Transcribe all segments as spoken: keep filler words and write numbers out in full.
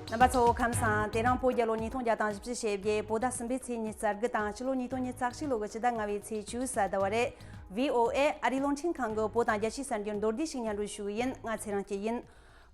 རྣམ་པ་ཚོ་ཁམས་བཟང་། དེ་རིང་བོད་རྒྱལ་ལོ་ཉིས་སྟོང་བརྒྱ་དང་བཞི་བཅུ་ཞེ་བརྒྱད། བོད་ཟླ་གསུམ་པའི་ཚེས་ཉི་ཤུ་རྩ་དགུ་དང་། སྤྱི་ལོ་ཉིས་སྟོང་ཉི་ཤུ་རྩ་གཅིག་ལོ་གི་སྤྱི་ཟླ་ལྔ་པའི་ཚེས་བཅུ་གསུམ་ཟླ་བ་རེད། བྷི་ཨོ་ཨེ་ཨ་རིའི་རླུང་འཕྲིན་ཁང་གི་བོད་དང་རྒྱལ་སྤྱིའི་གསར་འགྱུར་མདོར་བསྡུས་ཤིག་སྙན་སྒྲོན་ཞུ་གི་ཡིན། ང་ཚེ་རིང་སྐྱིད་ཡིན།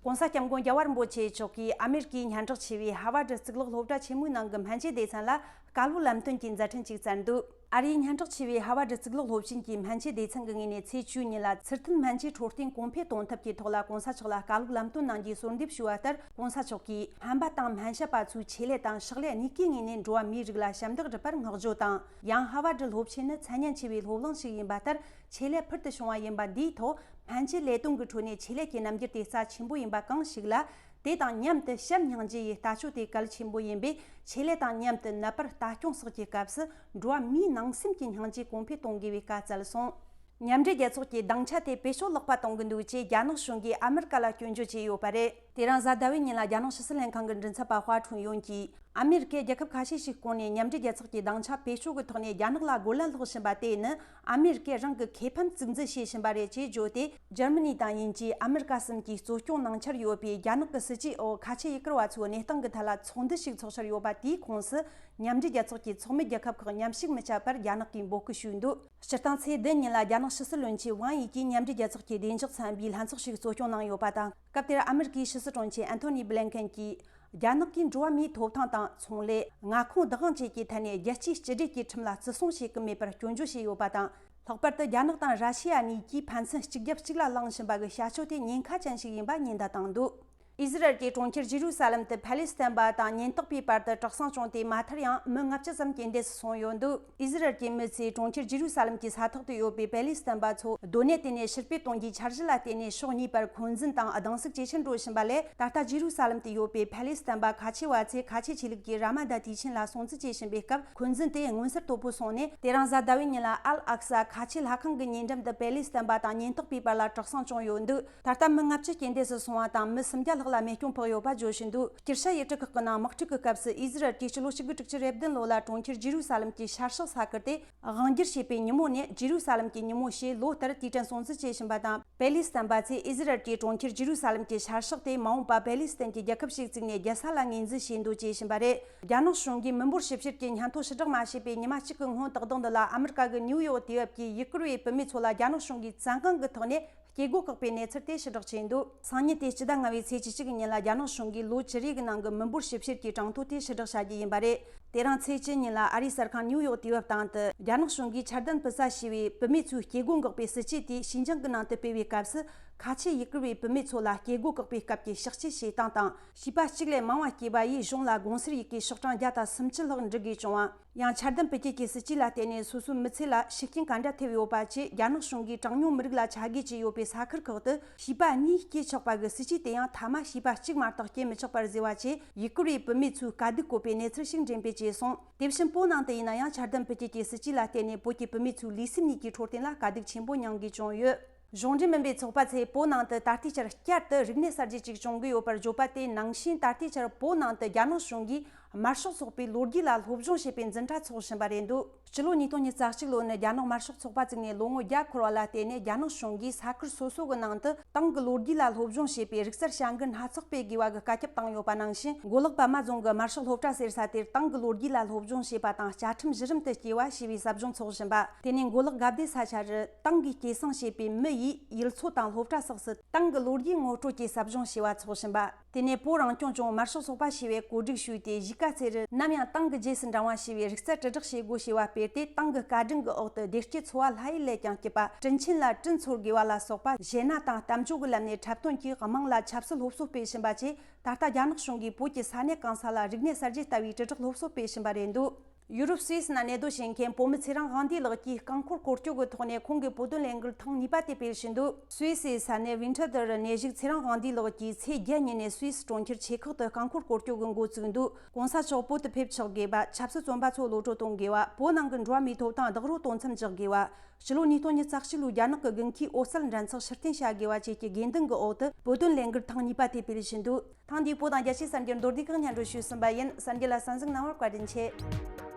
༸གོང་ས་༸སྐྱབས་མགོན་རྒྱལ་བ་རིན་པོ་ཆེ་མཆོག་གིས་ཨ་མེ་རི་ཀའི་སྙན་གྲགས་ཆེ་བའི་ཧ་ཝར་ཌི་གཙུག་ལག་སློབ་གྲྭ་ཆེན་མོའི་ནང་གི་སྨན་བཅོས་སྡེ་ཚན་ལ་བཀའ་སློབ་ལམ་སྟོན་གྱི་མཛད་འཕྲིན་ཅིག་བསྩལ་འདུག་ཨ་རིའི་སྙན་གྲགས་ཆེ་བའི་ཧ་ཝར་ཌི་གཙུག་ལག་སློབ་ཆེན་གྱི་སྨན་བཅོས་སྡེ་ཚན་གྱི་ངོས་ནས་ཚེས་བཅུ་ཉིན་ལ་ཚུལ་མཐུན་སྨན་བཅོས་འཕྲོད་བསྟེན་གོང་འཕེལ་གཏོང་ཐབས་ཀྱི་ཐོག་ལ་༸གོང་ས་མཆོག་ལ་བཀའ་སློབ་ལམ་སྟོན་གནང་རྒྱུའི་གསོལ་འདེབས་ཞུས་པ་ལྟར། ༸གོང་ས་མཆོག་གིས་སྨན་པ་དང་སྨན་ཞབས་པ་ཚོའི་ཆེད་ལས་དང་ཕྱག་ལས་གཉིས་ཀའི་ངོས་ནས་འགྲོ་བ་མིའི་རིགས་ལ་ཞབས་འདེགས་སྒྲུབ་པར་བསྔགས་བརྗོད་དང་། ཡང་ཧ་ཝར་ཌི་སློབ་ཆེན་ནི་མཚན་སྙན་ཆེ་བའི་སློབ་གླིང་ཞིག་ཡིན་པ་ལྟར། ཆེད་ལས་ཕུལ་དུ་བྱུང་བ་ཡིན་པ་འདིའི་ཐོག་སྨན་བཅོས་ལས་དོན་གྱི་ཁྲོད་ནས་ཆེད་ལས་ཀྱི་རྣམ་འགྱུར་དེ་རྩ་ཆེན་པོ་ཡིན་པ་གང་ཞིག་ལ། དེ་དང་མཉམ་དུ་བྱམས་སྙིང་རྗེ་ཡི་ལྟ་སྤྱོད་དེ་གལ་ཆེན་པོ་ཡིན་པས། ཆེད་ལས་དང་མཉམ་དུ་ནད་པར་ལྟ་སྐྱོང་སོགས་ཀྱི་སྐབས་སུ་འགྲོ་བ་མིའི་ནང་སེམས་ཀྱི་སྙིང་རྗེ་གོང་འཕེལ་གཏོང་དགོས་པའི་བཀའ་སྩལ་སོང་། མཉམ་འབྲེལ་རྒྱལ་ཚོགས་ཀྱི་སྡིངས་ཆ་དེ་བེད་སྤྱོད་ལེགས་པ་གཏོང་གི་འདུག་ཅེས་རྒྱ་ནག་གཞུང་གིས་ཨ་མི་རི་ཀ་ལ་སྐྱོན་བརྗོད་བྱས་ཡོད་པ་རེད། དེ་རིང་གཟའ་ཟླ་བའི་ཉིན་ལ་རྒྱ་ནག་ཕྱི་སྲིད་ལྷན་ཁང་གི་མགྲིན་ཚབ་པ་ཧྭ་ཁྲུང་ཡོན་གྱིས། ཨ་མི་རི་ཀས་རྒྱལ་ཁབ་ཁ་ཤས་ཤིག་བསྐོངས་ནས་མཉམ་འབྲེལ་རྒྱལ་ཚོགས་ཀྱི་སྡིངས་ཆ་བེད་སྤྱོད་ཀྱི་ཐོག་ནས་རྒྱ་ནག་ལ་རྒོལ་ལན་སློག་བཞིན་པ་དེ་ནི་ཨ་མི་རི་ཀས་རང་གི་ཁེ་ཕན་གཙིགས་འཛིན་བྱེད་བཞིན་པ་རེད་ཅེས་བརྗོད་དེ། འཇར་མ་ནི་དང་དབྱིན་ཇི། ཨ་མི་རི་ཀ་གསུམ་གྱིས་གཙོ་སྐྱོང་གནང་འཆར་ཡོད་པའི་རྒྱ་ནག་གི་སྲིད་ཇུས་འོག་ཁ་ཆེ་ཡུ་གུར་བ་ཚོའི་གནས་སྟངས་ཀྱི་ཐད་ལ་ཚོགས་འདུ་ཞིག་འཚོགས་འཆར་ཡོད་པ་དེའི་ཁོངས་སུ། མཉམ་འབྲེལ་རྒྱལ་ཚོགས་ཀྱི་ཚོགས་མི་རྒྱལ་ཁབ་ཁག་མཉམ་ཞུགས་མི་བྱེད་པར་རྒྱ་ནག་གིས་འབོད་སྐུལ་ཞུས་འདུག་སྤྱིར་བཏང་ཚེས་བདུན་ཉིན་ལ་རྒྱ་ནག་ཕྱི་སྲིད་བློན་ཆེན་ཝང་ཡི་གིས་མཉམ་འབྲེལ་རྒྱལ་ཚོགས་ཀྱི་བདེ་འཇགས་ཚན་པའི་ལྷན་ཚོགས་ཤིག་གཙོ་སྐྱོང་གནང་ཡོད་པ་དང་། སྐབས་དེར་ཨ་མི་རི་ཀའི་ཕྱི་སྲིད་དྲུང་ཆེ་ཨན་ཐོ་ནི་བྷི་ལན་ཁན་གྱིས། རྒྱ་ནག་གིས་འགྲོ་བ་མིའི་ཐོབ་ཐང་དང་། ཚོང་ལས། མངའ་ཁོངས་བདག་དབང་བཅས་ཀྱི་ཐད་ནས་རྒྱལ་སྤྱིའི་གཅིག་སྒྲིལ་གྱི་ཁྲིམས་ལ་བརྩི་སྲུང་བྱེད་ཀྱི་མེད་པར་སྐྱོན་བརྗོད་བྱས་ཡོད་པ་དང་། ལྷག་པར་དུ་རྒྱ་ནག་དང་ར་ཤི་ཡ་གཉིས་ཀྱིས་ཕན་ཚུན་གཅིག་རྒྱབ་གཅིག་ལ་ལངས་བཞིན་པ་གི་བྱ་སྤྱོད་དེ་ཉེན་ཁ་ཅན་ཞིག་ཡིན་པ་ཉེན་བརྡ་བཏང་འདུག་ཨི་ཟི་རལ་གྱི་གྲོང་ཁྱེར་ཇེ་རུ་ས་ལམ་དུ་ཕ་ལེ་སི་ཐན་པ་དང་ཉེན་རྟོག་པའི་བར་དུ་དྲག་ཟིང་བྱུང་སྟེ། མ་མཐར་ཡང་མི་ལྔ་བཅུ་ཙམ་རྐྱེན་འདས་སུ་སོང་ཡོད་འདུག་ཨི་ཟི་རལ་གྱི་མི་ཚོས་གྲོང་ཁྱེར་ཇེ་རུ་ས་ལམ་གྱི་ས་ཐོག་ཏུ་ཡོད་པའི་ཕ་ལེ་སི་ཐན་པ་ཚོ་སྡོད་གནས་དེ་ནས་ཕྱིར་ཕུད་གཏོང་རྒྱུའི་འཆར་གཞི་ལ་བརྟེན་ནས། ཕྱོགས་གཉིས་བར་འཁོན་འཛིན་དང་སྡང་ཟུག་ཇེ་ཆེར་འགྲོ་བཞིན་པ་ལས། ད་ལྟ་ཇེ་རུ་ས་ལམ་དུ་ཡོད་པའི་ཕ་ལེ་སི་ཐན་པ་ཁ་ཆེ་བ་ཚོས་ཁ་ཆེ་ཆོས་ལུགས་ཀྱི་ར་མ་ད་དུས་ཆེན་ལ་སྲུང་བརྩི་བྱེད་བཞིན་པའི་སྐབས། འཁོན་འཛིན་དེ་མངོན་གསལ་དོད་པོ་སོང་ནས། དེ་རིང་གཟའ་ཟླ་བའི་ཉིན་ལ་ཨལ་ཨག་ས་ཁ་ཆེ་ལྷ་ཁང་གི་ཉེ་འགྲམ་དུ་ཕ་ལེ་སི་ཐན་པ་དང་ཉེན་རྟོག་པའི་བར་ལ་དྲག་ཟིང་བྱུང་ཡོད་འདུག་ད་ལྟ་མི་ལྔ་བཅུ་རྐྱེན་འདས་སུ་སོང་བ་དང་། མི་སུམ་བརྒྱ་ལྷག་ལ་རྨས་སྐྱོན་ཕོག་ཡོད་པ་བརྗོད་བཞིན་འདུག་སྤྱིར་ཤ་ཡི་གྲུ་ཁག་གི་ནང་དམག་འཁྲུག་གི་སྐབས་སུ། ཨི་ཟི་རལ་གྱིས་ཕྱི་ལོ་ཆིག་དགུ་དྲུག་ཅུ་རེ་བདུན་ལོ་ལ་གྲོང་ཁྱེར་ཇེ་རུ་ས་ལམ་གྱི་ཤར་ཕྱོགས་ས་ཁུལ་དེ་དབང་སྒྱུར་བྱས་པའི་ཉིན་མོ་ནས། ཇེ་རུ་ས་ལམ་གྱི་ཉིན་མོ་ཞེས་ལོ་ལྟར་དུས་དྲན་སྲུང་བརྩི་བྱེད་བཞིན་པ་དང་། ཕ་ལེ་སི་ཐན་པ་ཚོས་ཨི་ཟི་རལ་གྱིས་གྲོང་ཁྱེར་ཇེ་རུ་ས་ལམ་གྱི་ཤར་ཕྱོགས་དེ་མ་འོངས་པར་ཕ་ལེ་སི་ཐན་གྱི་རྒྱལ་ཁབ་ཞིག་བཙུགས་ནས་རྒྱལ་ས་ལ་ངོས་འཛིན་བྱེད་འདོད་ཅེས་བྱིན་པ་རེད། རྒྱ་ནག་གཞུང་གིས་མི་འབོར་ཞིབ་བཤེར་གྱི་སྙན་ཐོ་ཕྱིར་བསྒྲགས་མ་བྱས་པའི་ཉི་མ་གཅིག་གི་སྔོན། ཏག་ཏག་འདི་ལ་ཨ་མི་རི་ཀ་གི་ནིའུ་ཡོག་དུས་བབ་ཀྱིས་ཡུ་གུར་བའི་བུད་མེད་ཚོ་ལ་རྒྱ་ནག་གཞུང་གིས་བཙོན་ཁང་གི་ཐོག་ནས་སྐྱེ་སྒོ་བཀག་པའི་གནས་ཚུལ་དེ་ཕྱིར་བསྒྲགས་བྱས་འདུག་སང་ཉིན་ཏེ་སྤྱི་ཟླ་ལྔ་བའི་ཚེས་བཅུ་གཅིག་གི་ཉིན་ལ་རྒྱ་ནག་གཞུང་གིས་ལོ་བཅུ་རེ་གི་ནང་གི་མི་འབོར་ཞིབ་བཤེར་གྱི་གྲངས་ཐོ་དེ་ཕྱིར་བསྒྲགས་བྱ་རྒྱུ་ཡིན་པ་རེད། དེ་རིང་ཚེས་བཅུ་ཉིན་ལ་ཨ་རིའི་གསར་ཁང་ནིའུ་ཡོག་དུས་བབ་སྟེང་དུ། རྒྱ་ནག་གཞུང་གིས་འཆར་ལྡན་སྤུས་ཀ་ཞེས་པའི་བུད་མེད་ཚོའི་སྐྱེ་སྒོ་འགོག་པའི་སྲིད་ཇུས་དེ་ཞིན་ཅང་གི་ནང་དུ་སྤེལ་བའི་སྐབས་སུ། ཁ་ཆེ་ཡུ་གུར་བའི་བུད་མེད་ཚོ་ལ་སྐྱེ་སྒོ་བཀག་པའི་སྐབས་ཀྱི་ཤག་བཅད་བྱེད་སྟངས་དང་། བྱིས་པ་གཅིག་ལས་མང་བ་སྐྱེས་པ་ཡིས་གཞུང་ལ་དགོངས་སེལ་ཡི་གེ་ཤོག་གྲངས་བརྒྱ་དང་སུམ་ཅུ་ལྷག་འབྲི་དགོས་བྱུང་བ། ཡང་འཆར་ལྡན་སྤུས་ཀ་གི་སྲིད་ཇུས་ལ་བརྟེན་ནས། སོ་སོའི་མི་ཚེ་ལ་ཤུགས་རྐྱེན་ག་འདྲ་ཐེབས་ཡོད་པ་བཅས། རྒྱ་ནག་གཞུང་གིས་གྲངས་ཉུང་མི་རིགས་ལ་ཆ་བགོས་བྱས་ཡོད་པའི་ས་ཁུལ་ཁག་ཏུ། བྱིས་པ་གཉིས་སྐྱེས་ཆོག་པ་གི་སྲིད་ཇུས་དེ་ཡང་མཐའ་མ་བྱིས་པ་གཅིག་མ་གཏོགས་སྐྱེས་མི་ཆོག་པར་བཟོས་པ་བཅས། ཡུ་གུར་བའི་བུད་མེད་ཚོའི་དཀའ་སྡུག་བཀོད་པའི་གནས་ཚུལ་ཞིག་འགྲེམས་སྤེལ་བྱས་སོང་། དེ་བཞིན་བོད་ནང་དུ་ཡིན་ན་ཡང་། འཆར་ལྡན་སྤུས་ཀ་གི་སྲིད་ཇུས་ལ་བརྟེན་ནས། བོད་ཀྱི་བུད་མེད་ཚོས་ལུས་སེམས་གཉིས་ཀྱི་འཕྲོད་བསྟེན་ལ་དཀའ་སྡུག་ཆེན་པོ་མྱངས་དགོས་བྱུང་ཡོད། གཞུང་འབྲེལ་མིན་པའི་ཚོགས་པ་ཚོས་བོད་ནང་དུ་ད་ལྟའི་ཆར་བསྐྱར་དུ་རིག་གནས་གསར་བརྗེ་ཅིག་བྱུང་གི་ཡོད་པར་བརྗོད་པ་དེ་ནང་བཞིན། ད་ལྟའི་ཆར་བོད་ནང་དུ་རྒྱ་ནག་གཞུང་གིས་དམར་ཤོག་ཚོགས་པའི་ལོ་རྒྱུས་ལ་སློབ་སྦྱོང་བྱེད་པའི་འཛིན་གྲྭ་འཚོགས་བཞིན་པ་རེད་འདུག་སྤྱི་ལོ་ཉིས་སྟོང་ཉི་ཤུ་རྩ་གཅིག་ལོ་ནི་རྒྱ་ནག་དམར་ཤོག་ཚོགས་པ་བཙུགས་ནས་ལོ་ངོ་བརྒྱ་འཁོར་བ་ལ་བརྟེན་ནས། རྒྱ་ནག་གཞུང་གིས་ས་ཁུལ་སོ་སོ་གི་ནང་དུ་ཏང་གི་ལོ་རྒྱུས་ལ་སློབ་སྦྱོང་བྱེད་པའི་རིག་རྩལ་བྱ་འགུལ་སྣ་ཚོགས་སྤེལ་དགོས་པ་གི་བཀའ་ཁྱབ་བཏང་ཡོད་པ་ནང་བཞིན། མགོ་ལོག་པདྨ་རྫོང་གི་དམར་ཤོག་སློབ་གྲྭ་ཟེར་ས་དེར་ཏང་གི་ལོ་རྒྱུས་ལ་སློབ་སྦྱོང་བྱེད་པ་དང་། བཅའ་ཁྲིམས་གཞི་རིམ་དུ་སྐྱེལ་བ་ཞེས་པའི་ཟབ་སྦྱོང་འཚོགས་བཞིན་པ། དེ་ནས་མགོ་ལོག་དགའ་བདེ་ས་ཆ་རུ་ཏང་གིས་སྐྱེད་སྲིང་བྱས་པའི་མི་ཡིས་ཡུལ་ཚོ་དང་སློབ་གྲྭ་སོགས་སུ་ཏང་གི་ལོ་རྒྱུས་ངོ་སྤྲོད་ཀྱི་ཟབ་སྦྱོང་བྱས་པ་འཚོགས་བཞིན་པ། དེ་ནས་བོད་རང་སྐྱོང་ལྗོངས་དམར་ཤོག་ཚོགས་པ་ཞེས་པས་གོ་སྒྲིག་ཞུས་ཏེ། གཞིས་ཀ་རྩེ་རུ་ནམ་ཡང་ཏང་གི་རྗེས་སུ་འབྲང་བ་ཞེས་པའི་རིག་རྩལ་དྲིལ་བསྒྲགས་བྱེད་སྒོ་ཞེས་པ་སྤེལ་ཏེ། ཏང་གི་བཀའ་དྲིན་གྱི་འོག་ཏུ་བདེ་སྐྱིད་འཚོ་བ་ལྷ་ཡུལ་ལས་ཀྱང་སྐྱིད་པ། དྲིན་ཆེན་ལ་དྲིན་ཚོར་དགོས་པ་ལ་སོགས་པ་གཞས་སྣ་དང་གཏམ་བརྗོད་ཀྱི་ལམ་ནས་འཁྲབ་སྟོན་གྱིས་དམངས་ལ་ཆབ་སྲིད་སློབ་གསོ་སྤེལ་བཞིན་པ་བཅས། ད་ལྟ་རྒྱ་ནག་གཞུང་གིས་བོད་ཀྱི་ས་གནས་གང་ས་ལ་རིག་གནས་གསར་བརྗེ་ལྟ་བུའི་དྲིལ་བསྒྲགས་སློབ་གསོ་སྤེལ་བཞིན་པ་རེད་འདུག་ཡུ་རོབ་སུད་སི་ནང་གནས་སྡོད་བྱེད་མཁན་བོད་མི་ཚེ་རིང་དབང་འདུས་ལགས་ཀྱིས་རྐང་འཁོར་སྐོར་སྐྱོད་ཀྱི་ཐོག་ནས་ཁོང་གི་བོད་དོན་ལས་འགུལ་ཐེངས་གཉིས་པ་དེ་སྤེལ་བཞིན་འདུག་སུད་སིའི་ས་གནས་ཝིན་ཊར་དུ་རུ་གནས་བཞུགས་ཚེ་རིང་དབང་འདུས་ལགས་ཀྱིས་ཚེས་བརྒྱད་ཉིན་ནས་སུད་སི་གྲོང་ཁྱེར་ཆེ་ཁག་ཏུ་རྐང་འཁོར་སྐོར་སྐྱོད་ཀྱི་འགོ་བཙུགས་འདུག་གོང་ས་མཆོག་བོད་དུ་ཕེབས་ཆོག་དགོས་པ། ཆབ་སྲིད་བཙོན་པ་ཚོ་གློད་གྲོལ་གཏོང་དགོས་པ། བོད་ནང་གི་འགྲོ་བ་མིའི་ཐོབ་ཐང་བདག་རོགས་གཏོང་མཚམས་འཇོག་དགོས་པ། སྤྱི་ལོ་ཉིས་སྟོང་ཉི་ཤུ་རྩ་གཅིག་ལོའི་རྒྱ་ནག་གི་དགུན་ཁའི་འོད་གསལ་འགྲན་ཚོགས་ཕྱིར་འཐེན་བྱ་དགོས་པ་བཅས་ཀྱི་དགོས་འདུན་གྱི་འོག་ཏུ་བོད་དོན་ལས་འགུལ་ཐེངས་གཉིས་པ་དེ་སྤེལ་བཞིན་འདུག་ཐེངས་འདིའི་བོད་དང་རྒྱལ་སྤྱིའི་གསར་འགྱུར་མདོར་བསྡུས་ཁག་སྙན་སྒྲོན་ཞུས་ཟིན་པ་ཡིན། གསར་འགྱུར་ལ་གསན་གཟིགས་གནང་བར་བཀའ་དྲིན་ཆེ།